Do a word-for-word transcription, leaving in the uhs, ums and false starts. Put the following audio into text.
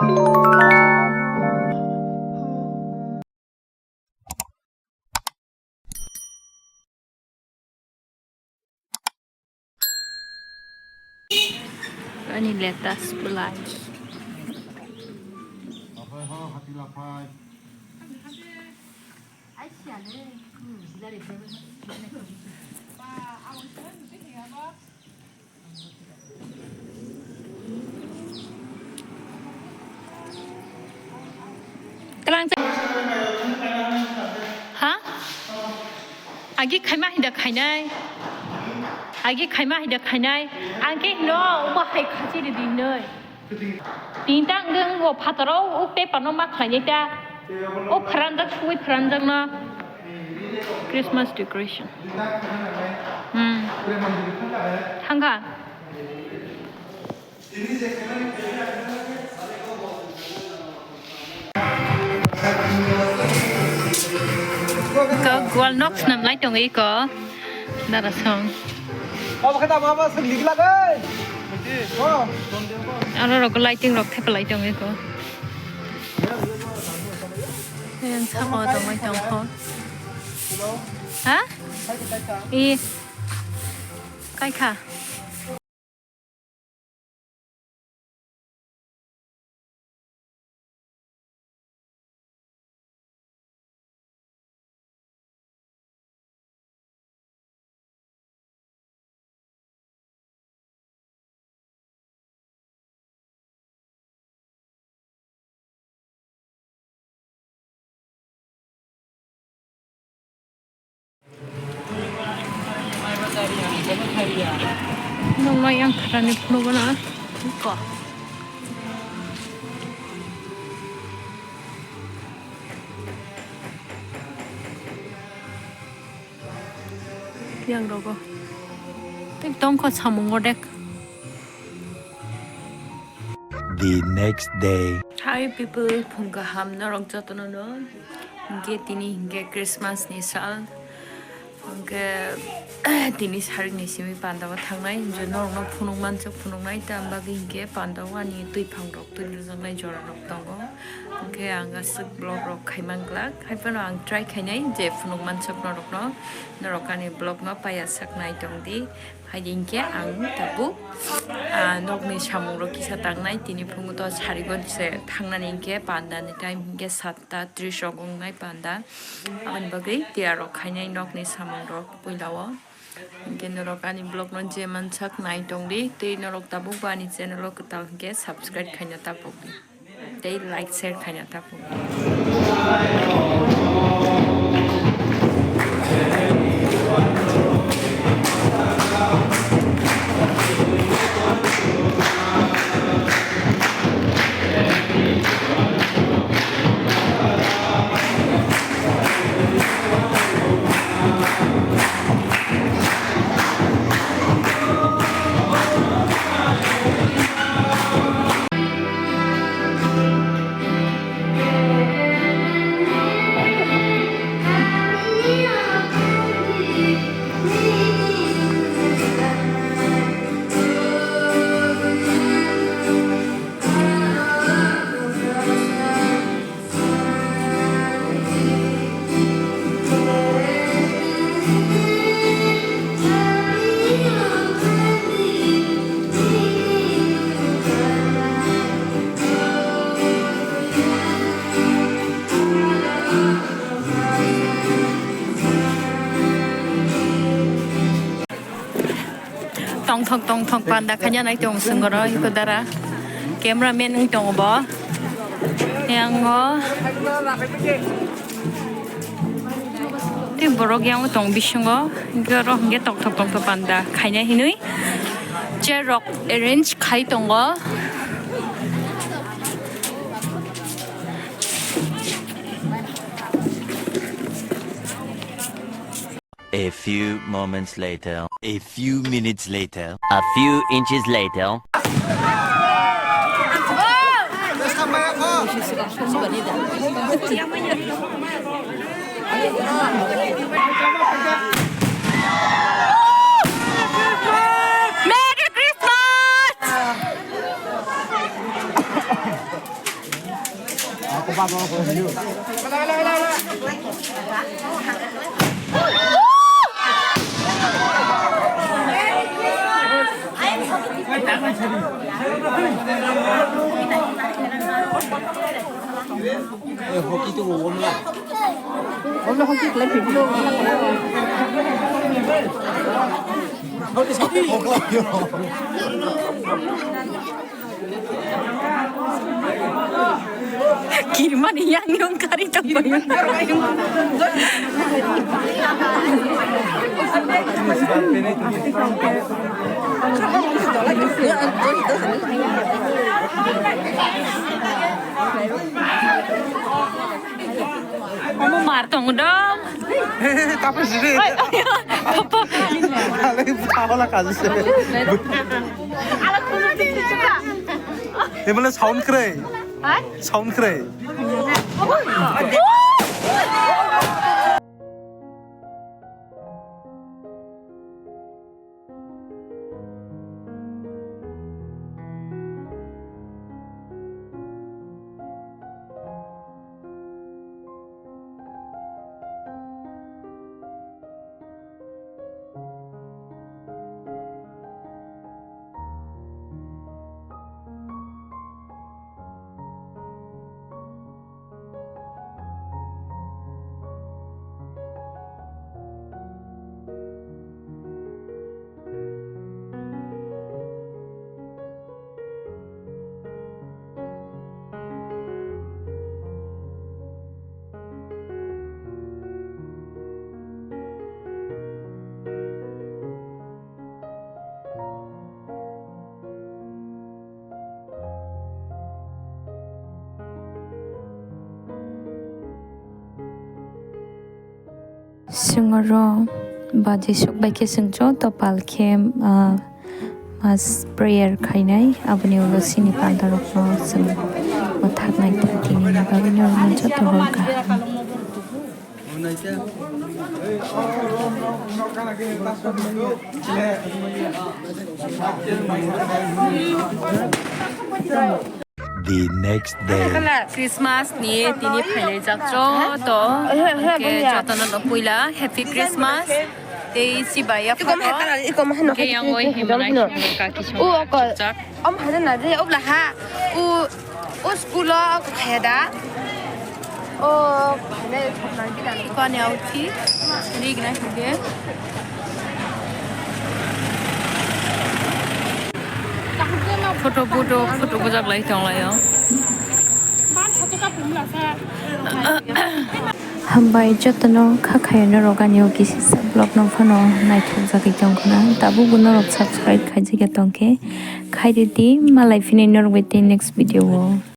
Ani lettuce belai. Kalang. Ha? Agi khaima hinda khainai. Agi khaima hinda khainai. Ang khe hino uba hai khachi ridi hinoi. Tintang deng o phataro o paper no ma khlainai ta. O pharanjak sui pharanjak no. Christmas decoration. Hmm. Thangkha. Ko gwal nok swnam lai tong iko. Dara song. Abo khe da baba sing dik lagai. Oh. Aro rok lighting rok thepa lai tong iko. Yang sabo tong lai tong kho. Ha? I. Kai kha. Nokno yang khatani phunukgo na. Ko. Yang rogo. Tei tongkho samung odek. The next day. Hi people, phung kaham norok jotono no. Hinkhe tini hinkhe Christmas ni sal. Hinkhe tini sarik ni simi panda o thangnai. Je norok no phunuk mansuk phunuknai, tam bagwi hinkhe panda o ani twiphang rok twi rwjaknai jora rok tongo. Hinkhe ang aswk vlog rok khai manglak. Haiphano ang try khainai je phunuk mansuk norok no. Norok ani vlog no paiya sak nai tong di. Hai di hinkhe ang tabuk, ah, nokni samung rok kisa tangnai, tini phungo to sarigon se thangnani hinkhe panda ni time hinkhe satta tris rok wngnai panda. Aboni bagwi tiyar rok khainai nokni samung rok puila o. Hinkhe norok ani vlog no je mansak nai tong di, tei norok tabuk bo ani channel o kwtal hinkhe subscribe khaina ta pok di. Tei like, share khaina ta pok di. Tongthok tongthok panda khaina nai tong sungoro iko dara. Camera man wng tongo bo. Yango. Tei borok yang tong bisingo. Hinkhe oro hinkhe tongthok tongthok panda khaina hinui chair rok arrange khai tongo. A few moments later. A few minutes later. A few inches later. Merry Christmas! Kirmani yang yang kari tongbayo. Omo mar tongo do. Tapos sini. Oi, oi, oi. Apa? Alai buta wala kazu se. Ala kuno di chuka. Emang sound kre. Hai? Sound kre. Chwng oro baji sok bai khe chwng joto pal khe, ah, mas prayer khainai, aboni ulo chini panda rokno chwng mwthak naithok tini ni bagwi norokno joto hor kaham. The next day. Christmas ni tini phailai jak joto. Hwnkhe jotono no puila Happy Christmas. Tei si bai ya photo. Hwnkhe yang oi himlai kaki song. Om hana na je obla ha. U, u school o khaya da. O, ne thokna gida. Ko ne authi. Rig na hide. Photo, photo, photo bujak lai tong lai o. Hambai jotono kha khaya norok ani o kisisa vlog no phano naithok jagwi tong khna. Tabukbo norok subscribe khaijak ya tong khe khai ridi, malai phini norok bai tei next video o.